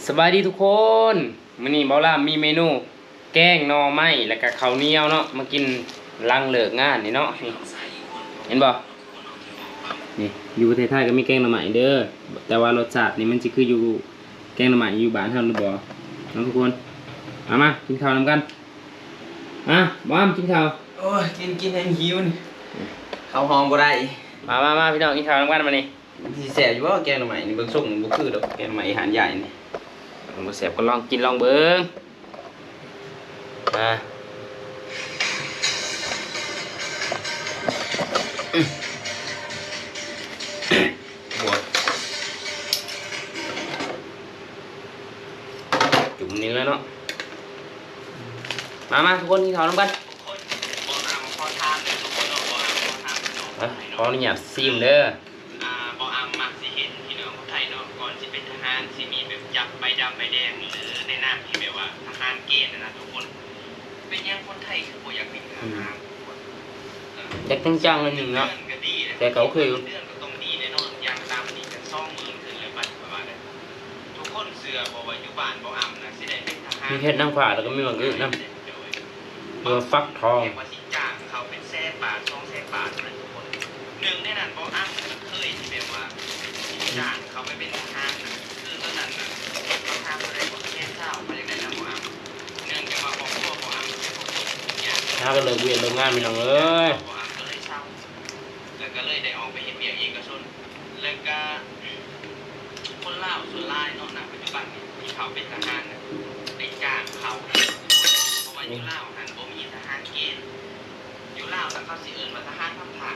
ສະບາຍດີທຸກຄົນ ມື້ນີ້ເບົາລາມມີເມນູແກງໜໍ່ໄມ້ ແລ້ວກະເຂົ້າໜຽວເນາະ ມາກິນຫຼັງເລີກງານນີ້ເນາະ. ນີ້ ເຫັນບໍ່? ນີ້ ຢູ່ປະເທດໄທກໍມີແກງໜໍ່ໄມ້ເດີ ແຕ່ວ່າລົດຊາດນີ້ມັນຊິຄືຢູ່ແກງໜໍ່ໄມ້ຢູ່ບ້ານເຮົາຫຼືບໍ່ເນາະທຸກຄົນ. ມາ ມາກິນເຂົ້ານຳກັນ. ມາ ບ່າວອຳກິນເຂົ້າ. ໂອ້ຍ ກິນ ກິນແຮງຫິວນີ້ ເຂົ້າຫ້ອງບໍ່ໄດ້. ມາ ມາ ມາ ພີ່ນ້ອງ ກິນເຂົ້ານຳກັນບາດນີ້. ມັນຊິແຊບຢູ່ບໍ່ແກງໜໍ່ໄມ້ນີ້? ເບິ່ງຊົງບໍ່ຄືດອກ ແກງໜໍ່ໄມ້ອີ່ຫານໃຫຍ່ນີ້. ມັນບໍ່ແຊບກໍລອງກິນລອງເບິ່ງ. ມາ ໂອ້ຍ ຈຸ່ມນີ້ແຫຼະເນາະ. ມາ ມາ ທຸກຄົນ ກິນເຂົ້ານຳກັນ. ເອີ ຂໍອະນຸຍາດຊີມເດີ. ອ່າ ບໍ່ອຳມັກຊິເຫັນພີ່ນ້ອງຄົນໄທເນາະ ກ່ອນຊິເປັນທະຫານຊິມີແບບຈັບໃບດຳໃບແດງ ຫຼື ໃນນາມທີ່ແບບວ່າທະຫານເກນນະທຸກຄົນ. ເປັນຫຍັງຄົນໄທຄືບໍ່ຢາກເປັນທະຫານ? ອືມ ຢາກຈັງໆ ໜ້ອຍໜຶ່ງເນາະ ແຕ່ກໍໂອເຄຢູ່. ເດືອນກໍຕ້ອງມີແນ່ນອນ ຢ່າງຕ່ຳນີ້ກໍສອງໝື່ນຂຶ້ນແລ້ວ ບັດປະມານນັ້ນ. ທຸກຄົນເຊື່ອບໍ່ວ່າຢູ່ບ້ານບໍ່ອຳນະຊິໄດ້ເປັນທະຫານ? ມີເຫັດນາງຟ້າ ແລ້ວກໍມີໝາກອຶນຳ. ເອີ ຟັກທອງ ແມ່ນວ່າຊິຈ້າງເຂົາເປັນແສນບາດ ສອງແສນບາດນະທຸກຄົນ. ໜຶ່ງໃນນັ້ນບໍ່ອັ້ນເຄີຍທີ່ແບບວ່າຈ້າງເຂົາໄປເປັນທະຫານນະ ຄືຕອນນັ້ນນະ ເຂົາຖາມເທົ່າໃດກໍແສນຊາວ ເຂົາຢາກໄດ້ນຳບໍ່ອັ້ນ. ເນື່ອງຈາກວ່າຄອບຄົວບໍ່ອັ້ນເປັນຄົນທຸກຍາກ ຫາກໍເລີກວຽກເລີກງານ ພີ່ນ້ອງເອີຍ. ບໍ່ອັ້ນກໍເລີຍເຊົາ ແລ້ວກໍເລີຍໄດ້ອອກໄປເຮັດວຽກເອກະຊົນ. ແລ້ວກະຄົນລາວສ່ວນຫຼາຍເນາະ ນະປັດຈຸບັນນີ້ ທີ່ເຂົາເປັນທະຫານນະ ໄປຈ້າງເຂົານະ ເພາະວ່າຢູ່ລາວຫັ້ນບໍ່ມີທະຫານເກນ. ຢູ່ລາວນະ ເຂົາຊິເອີ້ນວ່າທະຫານພັດພາກ.